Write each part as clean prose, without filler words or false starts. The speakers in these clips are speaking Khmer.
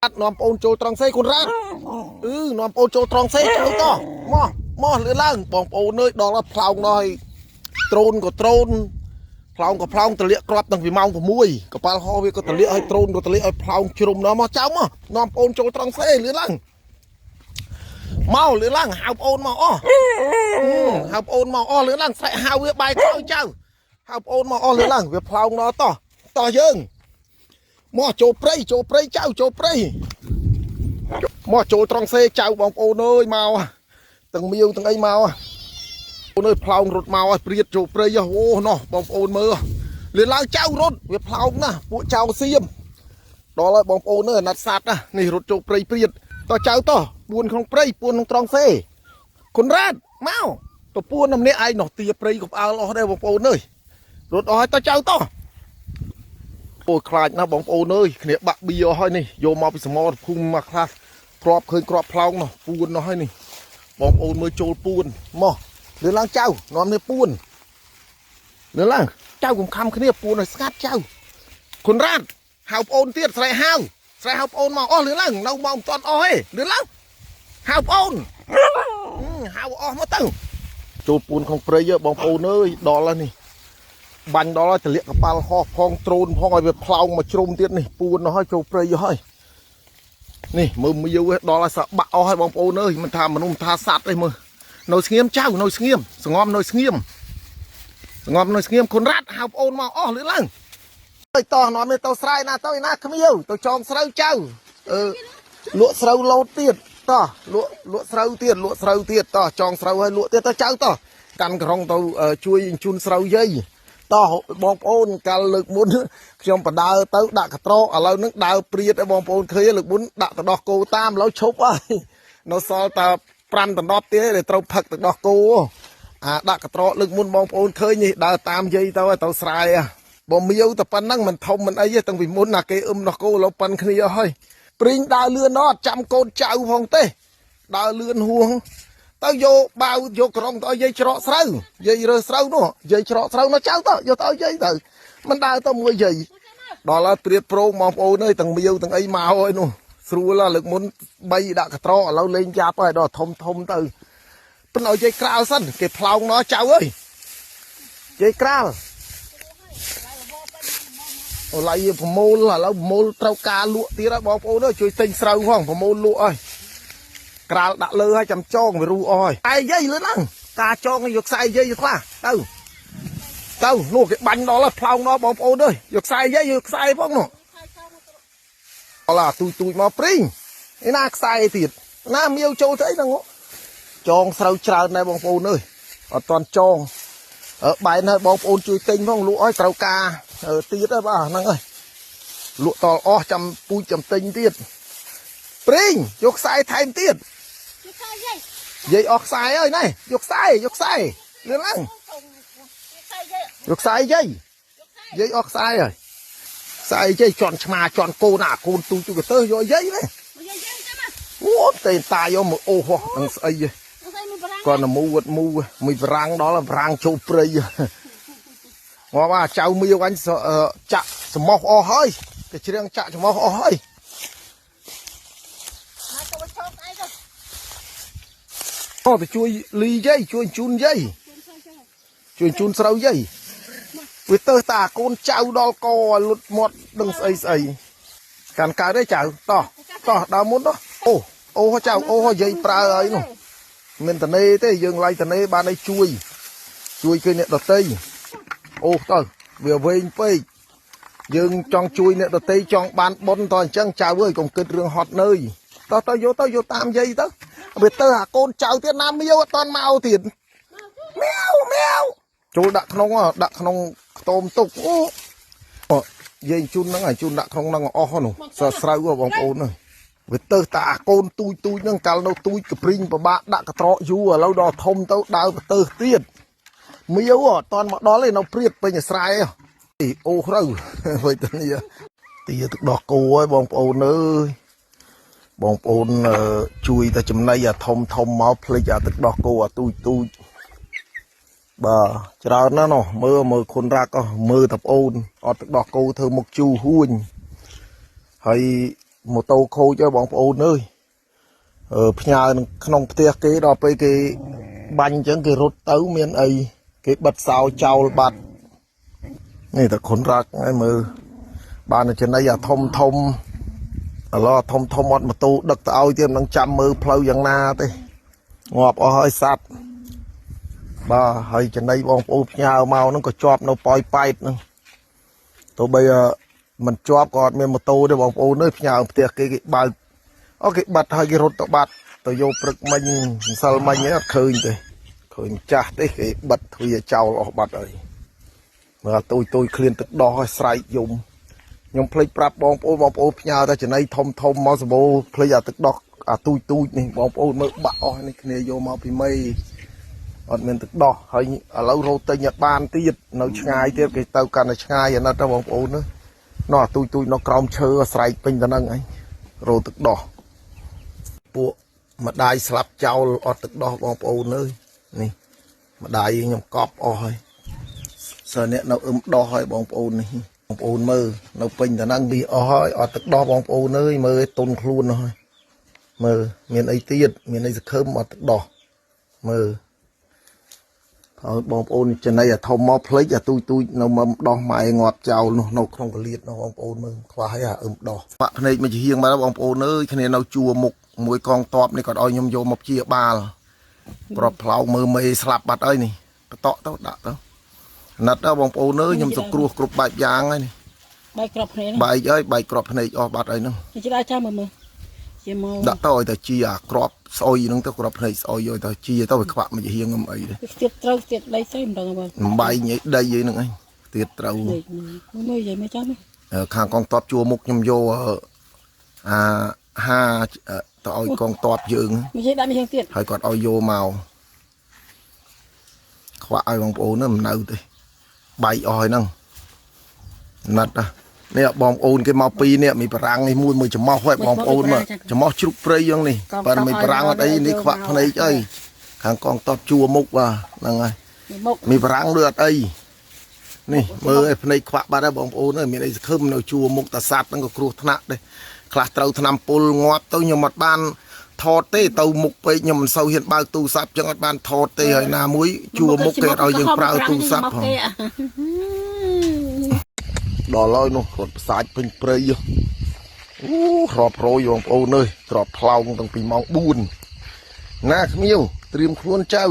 នាំបងអូនចូលត្រង់សេគុណរ៉ាត់អឺនាំបងអូនចូលត្រង់សេចូលតោះមកមកលឿនឡើងបងប្អូនអើយដល់ហើយផ្លោងដល់ហើយត្រូនក៏ត្រូនផ្លោងក៏ផ្លោងទលាកក្របតាំងពីម៉ោង6កប៉ាល់ហោះវាក៏ទលាកឲ្យត្រូនក៏ទលាកឲ្យផ្លោងជ្រុំដល់មកចៅមកនាំបងអូនចូលត្រង់សេលឿនឡើងមកលឿនឡើងហៅបងអូនមកអស់ហៅបងអូនមកអស់លឿនឡើងស្រែកហៅវាបែកក្រោយចៅហៅបងអូនមកអស់លឿនឡើងវាផ្លោងដល់តោះតោះយើងមកចូលព្រៃចូលព្រៃចៅចូលព្រៃ មកចូលត្រង់សេចៅបងប្អូនអើយមកទាំងមៀវទាំងអីមកអូនអើយផ្លោងរត់មកឲ្យព្រាតចូលព្រៃអូណោះបងប្អូនមើលលឿនឡើងចៅរត់វាផ្លោងណាស់ពួកចៅសៀមដល់ហើយបងប្អូនអើយអាណិតសัตว์ណានេះរត់ចូលព្រៃព្រាតតោះចៅតោះពួនក្នុងព្រៃពួនក្នុងត្រង់សេគុណរ៉ាតមកទៅពួនម្នាក់ឯងនោះទាព្រៃក៏ផ្អើលអស់ដែរបងប្អូនអើយរត់អស់ហើយតោះចៅតោះអូយខ្លាចណាស់បងប្អូនអើយគ្នាបាក់បៀអស់ហើយនេះយកមកពីសមរភូមិមកខ្លះ ក្របឃើញក្របផ្លោងនោះពួននោះហើយនេះបងប្អូនមើលចូលពួនមកលឿនឡើងចៅនាំនេះពួនលឿនឡើងចៅកុំខំគ្នាពួនឲ្យស្ងាត់ចៅគុណរ៉ាតហៅប្អូនទៀតស្រែកហៅស្រែកហៅប្អូនមកអស់លឿនឡើងនៅមកមិនទាន់អស់ទេលឿនឡើងហៅប្អូនហៅអស់មកទៅចូលពួនក្នុងព្រៃបងប្អូនអើយដល់ហើយនេះបាញ់ដល់ហើយទលាក់កប៉ាល់ហោះផងត្រូនផងឲ្យវាផ្លោងមកជ្រុំទៀតនេះពួននោះហើយចូលព្រៃហើយ នេះមើលមៀវឯងដល់ឲ្យសបាក់អស់ហើយបងប្អូនអើយមិនថាមនុស្សមិនថាសត្វទេមើលនៅស្ងៀមចៅនៅស្ងៀមសងំនៅស្ងៀមសងំនៅស្ងៀមគុណរ៉ាត់ហៅប្អូនមកអស់លឿនឡើងទៅតោះនាំនេះទៅស្រែណាទៅឯណាគ្មៀវទៅចងស្រូវចៅអឺលក់ស្រូវលោតទៀតតោះលក់លក់ស្រូវទៀតលក់ស្រូវទៀតតោះចងស្រូវឲ្យលក់ទៀតទៅចៅតោះកាន់ក្រុងទៅជួយជូនស្រូវយាយតោះបងប្អូនកាលលើកមុនខ្ញុំបដើទៅដាក់កត្រកឥឡូវនឹងដើរព្រាតឲ្យបងប្អូនឃើញលើកមុនដាក់ទៅដោះគោតាមឥឡូវឈប់ហើយនៅសល់តែ5ដណ្ដប់ទៀតដែលត្រូវផឹកទៅដោះគោអាដាក់កត្រកលើកមុនបងប្អូនឃើញនេះដើរតាមយាយទៅឲ្យទៅស្រែបើមៀវតែប៉ុណ្ណឹងមិនធំមិនអីទេតាំងពីមុនណាគេអឹមដោះគោឥឡូវប៉ិនគ្នាអស់ហើយព្រីងដើរលឿនអត់ចាំកូនចៅផងទេដើរលឿនហួងទៅយកបាវយកក្រុងទៅឲ្យយាយច្រកស្រូវយាយរើសស្រូវនោះយាយច្រកស្រូវនោះចៅទៅយកទៅឲ្យយាយទៅមិនដើរទៅមួយយាយដល់ហើយព្រាតប្រងបងប្អូនអើយទាំងមៀវទាំងអីមកហើយនោះស្រួលលើកមុន3ដាក់កត្រកឥឡូវលេងចាប់ហើយដល់ធំធំទៅប៉ុន្តែឲ្យយាយក្រាលសិនគេផ្លោងណោះចៅអើយយាយក្រាលអូឡៃប្រមូលឥឡូវប្រមូលត្រូវការលក់ទៀតហើយបងប្អូនអើយជួយទិញស្រូវផងប្រមូលលក់ហើយក្រាលដាក់លើហើយចាំចងវារុះអស់ហើយឯយាយលឿនឡើងការចងយកខ្សែយាយយកខ្លះទៅទៅនោះគេបាញ់ដល់ហើយផ្លោងដល់បងប្អូនអើយយកខ្សែយាយយកខ្សែផងនោះអឡាទូចទូចមកព្រីងឯណាខ្សែទៀតណាមៀវចូលទៅអីហ្នឹងចងស្រូវច្រើនដែរបងប្អូនអើយអត់តន់ចងបែនហើយបងប្អូនជួយទិញផងលក់ឲ្យត្រូវការទៀតហើយបាទហ្នឹងហើយលក់តអស់ចាំពូជចាំទិញទៀតព្រីងយកខ្សែថែមទៀតយាយអស់ខ្សែហើយណែយកខ្សែយកខ្សែលឿនឡើងយកខ្សែយាយយាយអស់ខ្សែហើយខ្សែយាយជន់ឆ្មាជន់កូនអាកូនទូចទូកទៅយកយាយណែអូតែតាយកមកអូហោះនឹងស្អីគាត់នមូវត្តមូមួយប្រាំងដល់ប្រាំងចូលព្រៃងាប់អាចៅមៀវអញចាក់សមោះអស់ហើយគេច្រៀងចាក់សមោះអស់ហើយអូទៅជួយលីយាយជួយជូនយាយជួយជូនស្រូវយាយវាទៅតាកូនចៅដល់កឲ្យលុតមាត់ដឹងស្អីស្អីកាន់កើតទេចៅតោះតោះដើមមុនតោះអូអូចៅអូយាយប្រើហើយនោះមានតនេទេយើងឡៃតនេបានឲ្យជួយជួយគេអ្នកដតីអូទៅវាវែងពេកយើងចង់ជួយអ្នកដតីចង់បានប៉ុនតអញ្ចឹងចៅអើយកុំគិតរឿងហត់នឿយតោះទៅយកទៅយកតាមយាយទៅវាទៅអាកូនចៅទៀតណាមៀវអត់តន់មកទៀតមៀវមៀវចូលដាក់ក្នុងដាក់ក្នុងខ្ទមទុកអូយាយជូនហ្នឹងឲ្យជូនដាក់ក្នុងហ្នឹងអស់នោះសស្រូវបងប្អូនអើយវាទៅតាអាកូនទូចទូចហ្នឹងកាលនៅទូចកព្រីងពិបាកដាក់កត្រកយូរឥឡូវដល់ធំទៅដើរទៅទៀតមៀវអត់តន់មកដល់ទេនៅព្រាតពេញស្រែអូស្រូវវិញទៅនេះទាទឹកដោះគោហើយបងប្អូនអើយបងប្អូនជួយតែចំណីអាធំធំមកភ្លេចអាទឹកដោះគោអាទូចទូចបាទច្រើនណាស់នោះមើលមើលខុនរ៉ាក់មើលតាប្អូនអត់ទឹកដោះគោធ្វើមុខជូរហួញហើយ ម៉ូតូខូចហើយបងប្អូនអើយផ្ញើនឹងក្នុងផ្ទះគេដល់ពេលគេបាញ់អញ្ចឹងគេរត់ទៅមានអីគេបិទសោចោលបាត់នេះតែខុនរ៉ាក់ហើយមើលបានចំណីអាធំធំឥឡូវអាធំធំអត់ម៉ូតូដឹកទៅឲ្យទៀតមិននឹងចាំមើលផ្លូវយ៉ាងណាទេងាប់អស់ហើយសัตว์បាទហើយចំណីបងប្អូនផ្ញើមកហ្នឹងក៏ជាប់នៅប៉ោយប៉ែតហ្នឹងទោះបីមិនជាប់ក៏អត់មានម៉ូតូទេបងប្អូនអើយផ្ញើផ្ទះគេគេបើកអូគេបាត់ហើយគេរត់ទៅបាត់ទៅយកព្រឹកមិញម្សិលមិញអត់ឃើញទេឃើញចាស់ទេគេបិទទ្វារចោលអស់បាត់ហើយមើលទូចទូចឃ្លានទឹកដោះហើយស្រែកយំខ្ញុំភ្លេចប្រាប់បងប្អូនបងប្អូនផ្ញើតែចំណីធំធំមកសម្បូរភ្លេចអាទឹកដោះអាទូចទូចនេះបងប្អូនមើលបាក់អស់នេះគ្នាយកមកពីមេអត់មានទឹកដោះហើយឥឡូវរោទិញអត់បានទៀតនៅឆ្ងាយទៀតគេទៅកាន់តែឆ្ងាយអាណិតទៅបងប្អូនណានោះអាទូចទូចនៅក្រោមឈើស្រែកពេញទៅនឹងឯងរោទឹកដោះពួកម្ដាយស្លាប់ចោលអត់ទឹកដោះបងប្អូនអើយនេះម្ដាយខ្ញុំកប់អស់ហើយសើអ្នកនៅអឹមដោះហើយបងប្អូននេះបងប្អូនមើលនៅពេញទៅនឹងវាអស់ហើយអត់ទឹកដោះបងប្អូនអើយមើលតុនខ្លួនហើយមើលមានអីទៀតមានអីសង្ឃឹមអត់ទឹកដោះមើលហើយបងប្អូនចំណីអាធំមកភ្លេចអាទូចទូចនៅមកដោះម៉ែងាប់ចោលនោះនៅក្នុងកលៀតនោះបងប្អូនមើលខ្វះហើយអាអឹមដោះបាក់ភ្នែកមួយជាហៀងមកបងប្អូនអើយគ្នានៅជួរមុខមួយកងតបនេះគាត់ឲ្យខ្ញុំយកមកព្យាបាលក្របផ្លោកមើលមេស្លាប់បាត់ហើយនេះបតក់ទៅដាក់ទៅណាត់ដល់បងប្អូនអើយខ្ញុំសង្គ្រោះគ្រប់បែបយ៉ាងហើយនេះ បែកក្របភ្នែក បែកហើយបែកក្របភ្នែកអស់បាត់ហើយហ្នឹង នេះជាចាំមើលមើលជាមក ដាក់ទៅឲ្យតែជាអាក្របស្អុយហ្នឹងទៅក្របភ្នែកស្អុយឲ្យតែជាទៅវាខ្វាក់មួយជាហៀងខ្ញុំអីទេ ស្ទៀតត្រូវស្ទៀតដីស្អីមិនដឹងបង បែកញ៉ៃដីអីហ្នឹងឯងទៀតត្រូវ មើលមើលយាយមើលចាំ ខាងកងតបជួរមុខខ្ញុំយកអាហាទៅឲ្យកងតបយើង និយាយដាក់នេះទៀត ហើយគាត់ឲ្យយកមកខ្វាក់ឲ្យបងប្អូនហ្នឹងមិននៅទេបែកអស់ហើយហ្នឹងណាត់នេះបងប្អូនគេមកពីរនេះមានបារាំងនេះមួយមួយច្រមុះហើយបងប្អូនមកច្រមុះជ្រុកព្រៃហ្នឹងនេះបើមានបារាំងអត់អីនេះខ្វាក់ភ្នែកអីខាងកងតបជួរមុខបាទហ្នឹងហើយ មុខ មានបារាំងដូចអត់អីនេះមើលឲ្យភ្នែកខ្វាក់បាត់ហើយបងប្អូនអើយមានអីសង្ឃឹមនៅជួរមុខតាសัตว์ហ្នឹងក៏គ្រោះថ្នាក់ដែរខ្លះត្រូវថ្នាំពុលងាប់ទៅខ្ញុំអត់បានថតទេទៅមុខពេកខ្ញុំមិនសូវហ៊ានបើកទូរស័ព្ទចឹងអត់បានថតទេហើយណាមួយជួរមុខគេអត់ឲ្យយើងប្រើទូរស័ព្ទផងដល់ហើយនោះរត់ផ្សាច់ពេញព្រៃអូរាប់រយបងប្អូនអើយក្របផ្លោងតាំងពីម៉ោង4ណាក្មៀវត្រៀមខ្លួនចៅ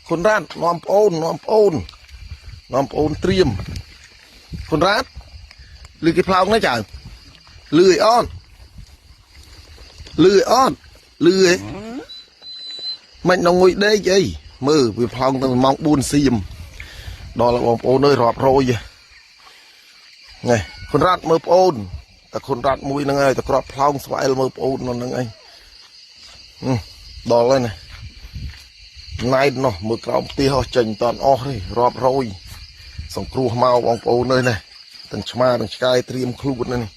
គុណរ៉ាត់នាំប្អូននាំប្អូននាំប្អូនត្រៀមគុណរ៉ាត់លឺគេផ្លោងណាចៅលឺអីអត់លឺអីអត់លឺអីមិននៅងុយដេកអីមើលវាផ្លោងតាំងពីម៉ោង4សៀមដល់បងប្អូនអើយរាប់រយនេះគុណរ៉ាត់មើលប្អូនតែគុណរ៉ាត់មួយហ្នឹងហើយតែក្របផ្លោងស្វែលមើលប្អូននៅហ្នឹងអីដល់ហើយណាណែតនោះមើលក្រោមផ្ទះអស់ចេញមិនតាន់អស់ទេរាប់រយសង្គ្រោះមកបងប្អូនអើយណាទាំងឆ្មាទាំងឆ្កែត្រៀមខ្លួននេះ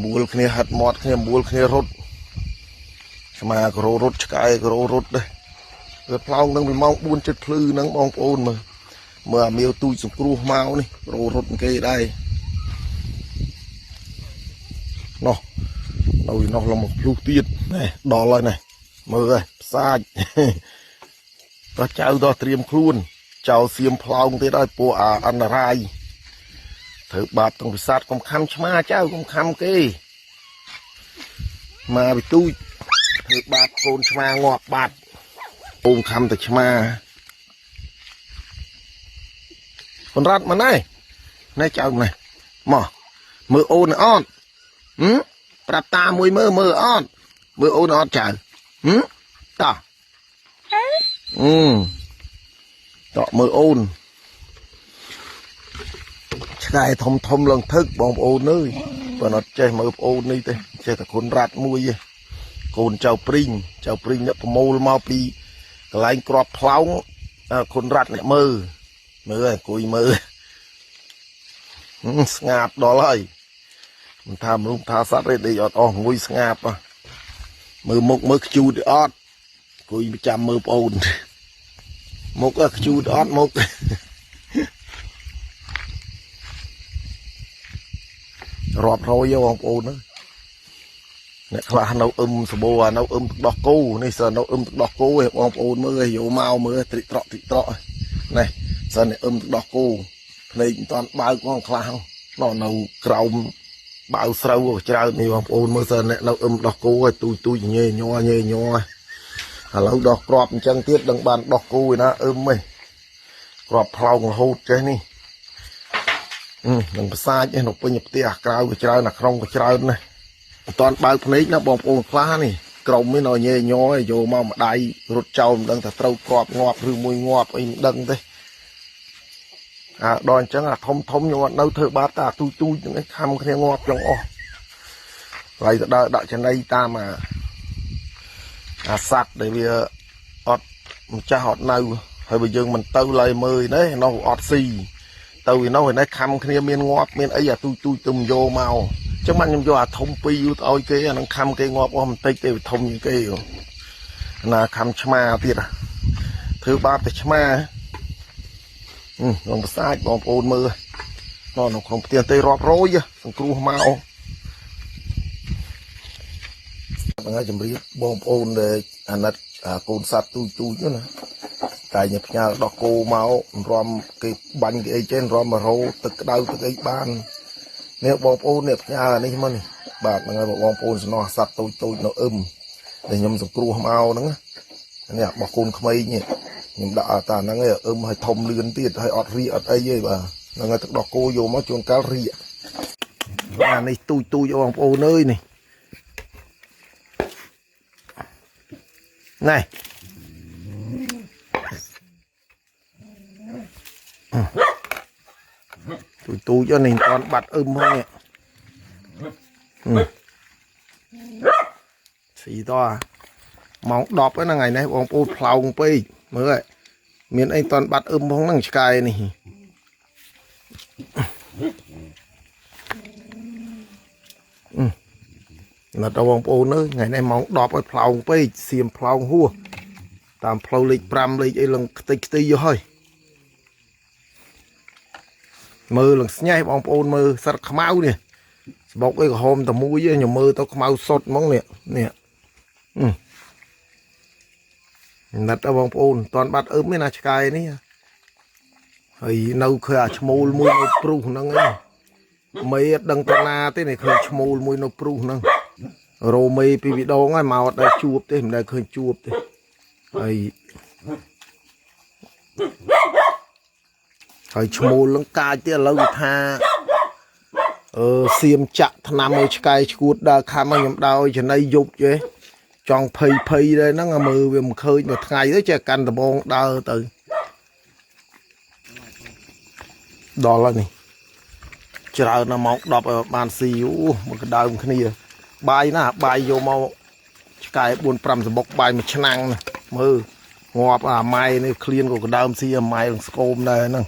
មួលគ្នាហិតមាត់គ្នាមួលគ្នារត់ឆ្មាក៏រត់ឆ្កែក៏រត់ដែរវាផ្លោងនឹងពីម៉ោង4ជិតភ្លឺហ្នឹងបងប្អូនមើលមើលអាមៀវទូចសង្គ្រោះមកនេះរត់គេដែរនោះនៅនោះឡើងមកភ្លុះទៀតនេះដល់ហើយនេះមើលហើយផ្សាច់តោះចៅតោះត្រៀមខ្លួនចោលសៀមផ្លោងទៀតហើយពួកអាអន្តរាយធ្វើបាបទាំងពិសាទកុំខំឆ្មាចៅកុំខំគេមកពីទូចធ្វើបាបកូនឆ្មាងាប់បាត់ពូមខំតែឆ្មាគុណរ៉ាត់មកណែណែចៅណែមកមើលអូនអត់ហឹមប្រាប់តាមួយមើលមើលអត់មើលអូនអត់ចៅហឹមតោះអឺតក់មើលអូនឆ្កែធំធំឡើងថឹកបងប្អូនអើយបើអត់ចេះមើលប្អូននេះទេចេះតែគុណរ៉ាត់មួយទេកូនចៅព្រីងចៅព្រីងអ្នកប្រមូលមកពីកន្លែងក្របផ្លោងគុណរ៉ាត់អ្នកមើលមើលអង្គុយមើលស្ងាប់ដល់ហើយមិនថាមនុស្សថាសត្វទេដេកអត់អស់ងុយស្ងាប់មើលមុខមើលខ្ជូតអត់អង្គុយចាំមើលប្អូនមុខខ្ជូតអត់មុខ រាប់រយបងប្អូនណាអ្នកខ្លះនៅអឹមសបោអានៅអឹមទឹកដោះគោនេះសិននៅអឹមទឹកដោះគោឯងបងប្អូនមើលយកមកមើលត្រិត្រកត្រិត្រកនេះសិនអឹមទឹកដោះគោភ្នែកមិនតាន់បើកផងខ្លះនៅក្រោមបៅស្រូវច្រើននេះបងប្អូនមើលសិនអ្នកនៅអឹមដោះគោឲ្យទូចទូចញ៉េញ័រញ៉េញ័រឥឡូវដោះក្របអញ្ចឹងទៀតដឹងបានដោះគោឯណាអឹមឯងក្របផ្លោងរហូតចេះនេះនឹងប្រសាចឯនៅពេញផ្ទះក្រៅក៏ច្រើនអាក្នុងក៏ច្រើនណាស់មិនតាន់បើកភ្នែកណាបងប្អូនខ្លះនេះក្រុមនេះនៅញ៉េញ័រយកមកម្ដាយរត់ចោលមិនដឹងថាត្រូវក្របងាប់ឬមួយងាប់អីមិនដឹងទេអាដល់អញ្ចឹងអាធំធំខ្ញុំអត់នៅធ្វើបាបតែអាទូចទូចហ្នឹងឯងខំគ្នាងាប់ចង់អស់ហើយទៅដើរដាក់ចំណីតាមអាសัตว์ដែលវាអត់ម្ចាស់អត់នៅហើយបើយើងមិនទៅឡើយមើលនេះនោះអត់ស៊ីទៅឯនោះឯនេះខំគ្នាមានងាប់មានអីអាទូចទូចទៅយកមកអញ្ចឹងបានខ្ញុំយកអាធំពីរយូរទៅឲ្យគេអានឹងខំគេងាប់អស់បន្តិចទេវាធំជាងគេណាខំឆ្មាទៀតធ្វើបាបតែឆ្មាក្នុងប្រសាទបងប្អូនមើលនៅក្នុងផ្ទះទេរាប់រយសង្គ្រោះមកហ្នឹងហើយជំរាបបងប្អូនដែលអាណិតកូនសត្វទូចទូចនោះណាតែញផ្ញើដោះគោមករំគេបាញ់គេអីចេះរំមករោទឹកក្តៅទឹកអីបាននេះបងប្អូននេះផ្ញើអានេះមកនេះបាទហ្នឹងហើយបងប្អូនសំណោះសត្វទូចទូចនៅអឹមដែលខ្ញុំសង្គ្រោះមកហ្នឹងនេះរបស់កូនក្មេងនេះខ្ញុំដាក់តាហ្នឹងឯងអឹមឲ្យធំលឿនទៀតហើយអត់រីអត់អីទេបាទហ្នឹងហើយទឹកដោះគោយកមកជួនកាលរីអានេះទូចទូចបងប្អូនអើយនេះណែទូចទូចនេះមិនតាន់បាត់អឹមហ្នឹងនេះស៊ីតម៉ោង10ហ្នឹងថ្ងៃនេះបងប្អូនផ្លោងពេកមើលមានអីតាន់បាត់អឹមផងហ្នឹងឆ្កែនេះណាត់បងប្អូនអើយថ្ងៃនេះម៉ោង10ឲ្យផ្លោងពេកសៀមផ្លោងហួសតាមផ្លូវលេខ5លេខអីឡើងខ្ទេចខ្ទីយកហើយមើលឡើងស្ញេះបងប្អូនមើលសិតខ្មៅនេះស្បុកអីក្រហមតែមួយខ្ញុំមើលទៅខ្មៅសុតហ្មងនេះនេះណាត់បងប្អូនតាន់បាត់អឹមឯណាឆ្កែនេះហើយនៅឃើញអាឈ្មោលមួយនៅព្រុសហ្នឹងឯងមេអត់ដឹងទៅណាទេនេះឃើញឈ្មោលមួយនៅព្រុសហ្នឹងរោមេពីវិដងហើយមកអត់ដែលជួបទេមិនដែលឃើញជួបទេហើយហើយឈ្មោលនឹងកាចទៀតឥឡូវវាថាសៀមចាក់ថ្នាំឲ្យឆ្កែឈួតដើរខំឲ្យខ្ញុំដើរចំណីយប់ចេះចង់ភ័យភ័យដែរហ្នឹងមើលវាមិនឃើញមួយថ្ងៃទៅចេះកាន់ដបងដើរទៅដល់ហើយនេះច្រើនណាស់ម៉ោង10ឲ្យបានស៊ីអូមកក្តៅគ្នាបាយណាបាយយកមកឆ្កែ4 5សបុកបាយមួយឆ្នាំងណាមើលងាប់អាម៉ែនេះឃ្លានក៏ក្តើមស៊ីអាម៉ែនឹងស្គមដែរហ្នឹង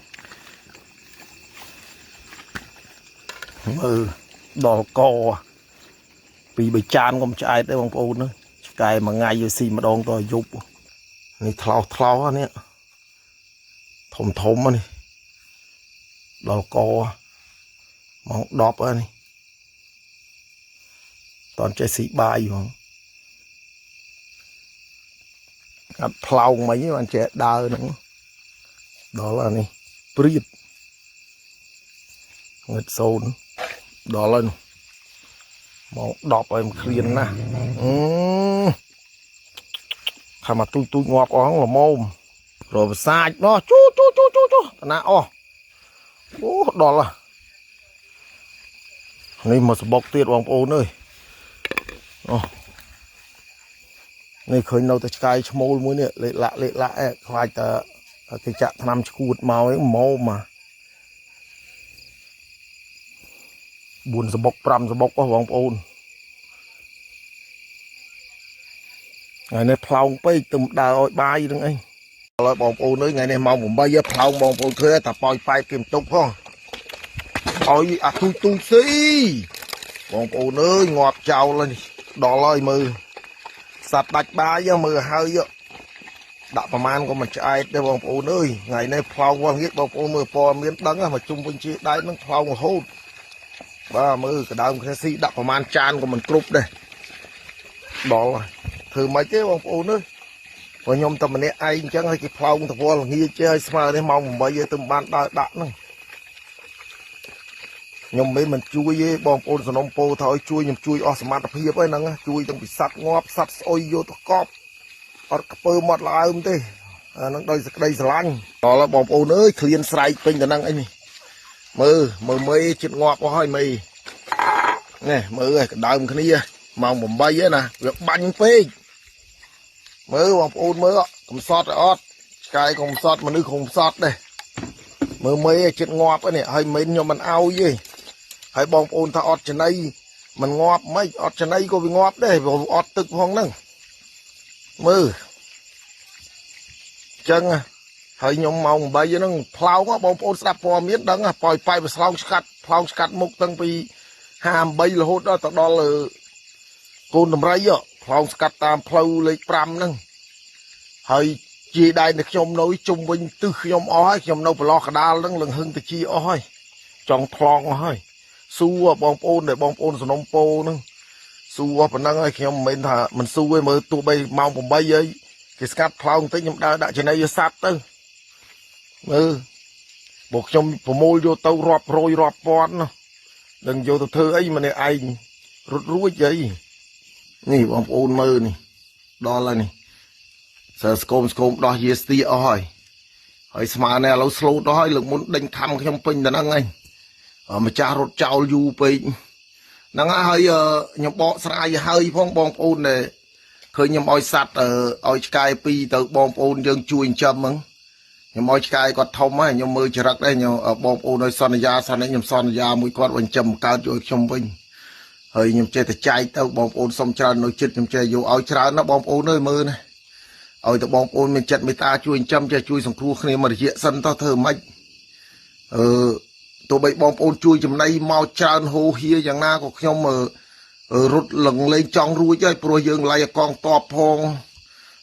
មើលដល់កពីបីចានកុំឆ្អែតទេបងប្អូនឆ្កែមួយថ្ងៃយកស៊ីម្ដងតយប់នេះថ្លោសថ្លោសនេះធំធំនេះដល់កម៉ោង10ហើយនេះតន់ចេះស៊ីបាយហ្មងអត់ផ្លោងមិនបានចេះដើរហ្នឹងដល់អានេះព្រៀបងឹតសូនដល់ហើយនោះម៉ោង10ហើយមិនឃ្លានណាស់ខាំមកទូចទូចងាប់អស់ល្មមរប្រសាចនោះជូជូជូជូជូតាណាអស់អូដល់នេះមកសបុកទៀតបងប្អូនអើយអូនេះឃើញនៅតែឆ្កែឈ្មោលមួយនេះលេខលាក់លេខលាក់ឯងខ្លាចតែគេចាក់ថ្នាំឈួតមកឯងម៉ោម4សបុក5សបុកបងប្អូនថ្ងៃនេះផ្លោងពេកទៅដើរឲ្យបាយនឹងអីឥឡូវបងប្អូនអើយថ្ងៃនេះម៉ោង8ផ្លោងបងប្អូនឃើញតែប៉ោយប៉ែកគេមិនទុកផងឲ្យអាទូចទូចស៊ីបងប្អូនអើយងាប់ចោលហើយនេះដល់ហើយមើលសត្វដាច់បាយមើលហើយដាក់ប្រមាណក៏មិនឆ្អែតទេបងប្អូនអើយថ្ងៃនេះផ្លោងវល់ងៀតបងប្អូនមើលព័ត៌មានដឹងមកជុំវិញជាដែកនឹងផ្លោងរហូត បាទមើលកដើមគ្នាស៊ីដាក់ប្រហែលចានក៏មិនគ្រប់ដែរដល់ហើយធ្វើម៉េចទេបងប្អូនអើយព្រោះខ្ញុំតែម្នាក់ឯងអញ្ចឹងហើយគេផ្លោងតវល់ល្ងាចចេះឲ្យស្មើនេះម៉ោង8ឯងទៅមិនបានដើរដាក់ហ្នឹងខ្ញុំមិនមិនជួយទេបងប្អូនសំណុំពោថាឲ្យជួយខ្ញុំជួយអស់សមត្ថភាពហើយហ្នឹងជួយទាំងពីសត្វងាប់សត្វស្អុយយកទៅកប់អត់ខ្ពើមាត់ល្អើមទេអាហ្នឹងដោយសេចក្តីស្រឡាញ់ដល់ហើយបងប្អូនអើយឃ្លានស្រែកពេញទៅហ្នឹងអីនេះមើលមើលមេចិត្តងាប់អស់ហើយមេនេះមើលឲ្យកដើមគ្នាម៉ោង8ឯណាវាបាញ់ពេកមើលបងប្អូនមើលកំសត់អត់ឆ្កែកំសត់មនុស្សកំសត់ដែរមើលមេចិត្តងាប់នេះហើយមិនខ្ញុំមិនអោយទេហើយបងប្អូនថាអត់ចំណីមិនងាប់មិនអត់ចំណីក៏វាងាប់ដែរព្រោះអត់ទឹកផងហ្នឹងមើលចឹងហើយខ្ញុំម៉ោង8ហ្នឹងផ្លោងបងប្អូនស្ដាប់ព័ត៌មានដឹងប៉យប៉ែបស្លោងស្កាត់ផ្លោងស្កាត់មុខតាំងពី58រហូតដល់ទៅដល់កូនដំរីផ្លោងស្កាត់តាមផ្លូវលេខ5ហ្នឹងហើយជាដៃនៅខ្ញុំនៅជុំវិញទិសខ្ញុំអស់ហើយខ្ញុំនៅប្រឡោះកដាលហ្នឹងលឹងហឹងតិចអស់ហើយចង់ផ្លងអស់ហើយស៊ូបងប្អូនដែលបងប្អូនសំណុំពោហ្នឹងស៊ូប៉ុណ្ណឹងហើយខ្ញុំមិនមែនថាមិនស៊ូទេមើលទោះបីម៉ោង8ហើយគេស្កាត់ផ្លោងបន្តិចខ្ញុំដើរដាក់ចំណីយកសัตว์ទៅមើលបើខ្ញុំប្រមូលយកទៅរាប់រយរាប់ពាន់នោះដឹងយកទៅធ្វើអីម្នាក់ឯងរត់រួចអីនេះបងប្អូនមើលនេះដល់ហើយនេះសើស្គមស្គមដោះយាស្ទីអស់ហើយហើយស្មើនេះឥឡូវស្លូតដល់ហើយលើកមុនដេញខំខ្ញុំពេញទៅហ្នឹងឯងម្ចាស់រត់ចោលយូរពេកហ្នឹងហើយខ្ញុំបកស្រាយឲ្យផងបងប្អូនដែលឃើញខ្ញុំឲ្យសัตว์ឲ្យឆ្កែពីរទៅបងប្អូនយើងជួយចិញ្ចឹមហ្នឹងខ្ញុំឲ្យឆ្កែគាត់ធំហើយខ្ញុំមើលចរិតដែរខ្ញុំបងប្អូនឲ្យសន្យាសន្និខ្ញុំសន្យាមួយគាត់វិញចិញ្ចឹមកើតយកឲ្យខ្ញុំវិញហើយខ្ញុំចេះតែចែកទៅបងប្អូនសុំច្រើននៅចិត្តខ្ញុំចេះយកឲ្យច្រើនណាបងប្អូនអើយមើលណាឲ្យទៅបងប្អូនមានចិត្តមេត្តាជួយចិញ្ចឹមចេះជួយសង្គ្រោះគ្នាមួយរយៈសិនតោះធ្វើម៉េចអឺទោះបីបងប្អូនជួយចំណីមកច្រើនហូហៀយ៉ាងណាក៏ខ្ញុំរត់លងលេងចង់រួចហើយព្រោះយើងឡៃកងតបផង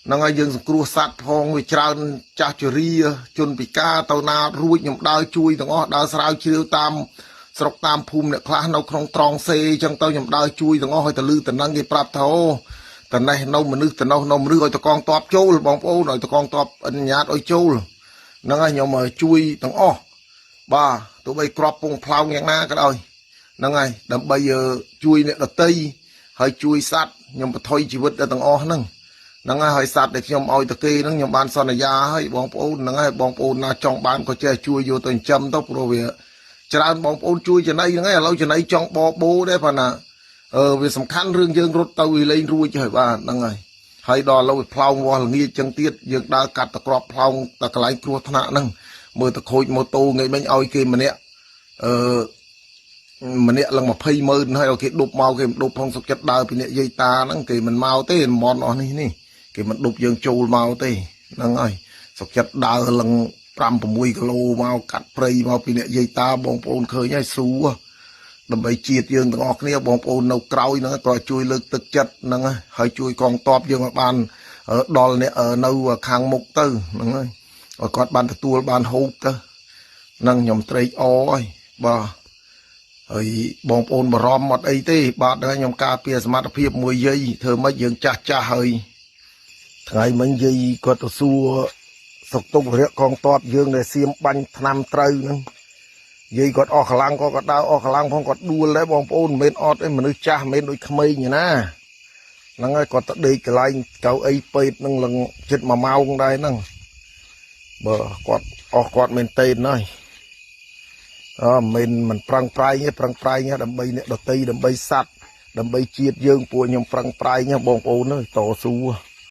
ហ្នឹងហើយយើងសង្គ្រោះសត្វផងវាច្រើនចាស់ជរាជនពិការទៅណារួចខ្ញុំដើរជួយទាំងអស់ដើរស្រាវជ្រាវតាមស្រុកតាមភូមិអ្នកខ្លះនៅក្នុងត្រង់សេអញ្ចឹងទៅខ្ញុំដើរជួយទាំងអស់ឲ្យទៅលឺតំណឹងគេប្រាប់ថាអូតនេះនៅមនុស្សតំណោះនៅមនុស្សឲ្យតកងតបចូលបងប្អូនឲ្យតកងតបអនុញ្ញាតឲ្យចូលហ្នឹងហើយខ្ញុំជួយទាំងអស់បាទទោះបីក្របពងផ្លោងយ៉ាងណាក៏ដោយហ្នឹងហើយដើម្បីជួយអ្នកដតីហើយជួយសត្វខ្ញុំបថុយជីវិតដល់ទាំងអស់ហ្នឹងហ្នឹងហើយសត្វដែលខ្ញុំឲ្យទៅគេហ្នឹងខ្ញុំបានសន្យាហើយបងប្អូនហ្នឹងហើយបងប្អូនណាចង់បានក៏ចេះជួយយកទៅចិញ្ចឹមទៅព្រោះវាច្រើនបងប្អូនជួយចំណីហ្នឹងហើយឥឡូវចំណីចង់បបោដែរប៉ុន្តែអឺវាសំខាន់រឿងយើងរត់ទៅវាលេងរួចហើយបាទហ្នឹងហើយហើយដល់ឥឡូវវាផ្លោងវាស់ល្ងាចចឹងទៀតយើងដើរកាត់តក្របផ្លោងតែកន្លែងគ្រោះថ្នាក់ហ្នឹងមើលទៅខូចម៉ូតូថ្ងៃមិញឲ្យគេម្នាក់អឺម្នាក់ឡើង20ម៉ឺនហើយឲ្យគេដប់មកគេមិនដប់ផងសុខចិត្តដើរពីអ្នកយាយតាហ្នឹងគេមិនមកទេមន់អស់នេះនេះគេមិនដប់យើងចូលមកទេហ្នឹងហើយសុខចិត្តដើរឡើង5 6គីឡូមកកាត់ព្រៃមកពីអ្នកយាយតាបងប្អូនឃើញហើយស៊ូដើម្បីជាតិយើងទាំងអស់គ្នាបងប្អូននៅក្រោយហ្នឹងក៏ជួយលើកទឹកចិត្តហ្នឹងហើយជួយកងទ័ពយើងឲ្យបានដល់អ្នកនៅខាងមុខទៅហ្នឹងហើយឲ្យគាត់បានទទួលបានហូបទៅហ្នឹងខ្ញុំត្រេកអរហើយបាទហើយបងប្អូនបារម្ភអត់អីទេបាទខ្ញុំការពារសមត្ថភាពមួយយាយធ្វើម៉េចយើងចាស់ចាស់ហើយថ្ងៃមិញយាយគាត់ទៅសួរសុកទុករយៈកងតបយើងដែលសៀមបាញ់ថ្នាំត្រូវហ្នឹងយាយគាត់អស់កម្លាំងគាត់ក៏ដើរអស់កម្លាំងផងគាត់ដួលដែរបងប្អូនមិនមែនអត់ទេមនុស្សចាស់មិនមែនដូចក្មេងទេណាហ្នឹងហើយគាត់ទៅដេកកន្លែងកៅអីពេទ្យហ្នឹងឡើងជិត1ម៉ោងដែរហ្នឹងបើគាត់អស់គាត់មែនទេហើយអើមិនមិនប្រឹងប្រែងទេប្រឹងប្រែងដើម្បីអ្នកដតីដើម្បីសัตว์ដើម្បីជាតិយើងពួកខ្ញុំប្រឹងប្រែងបងប្អូនអើយតស៊ូ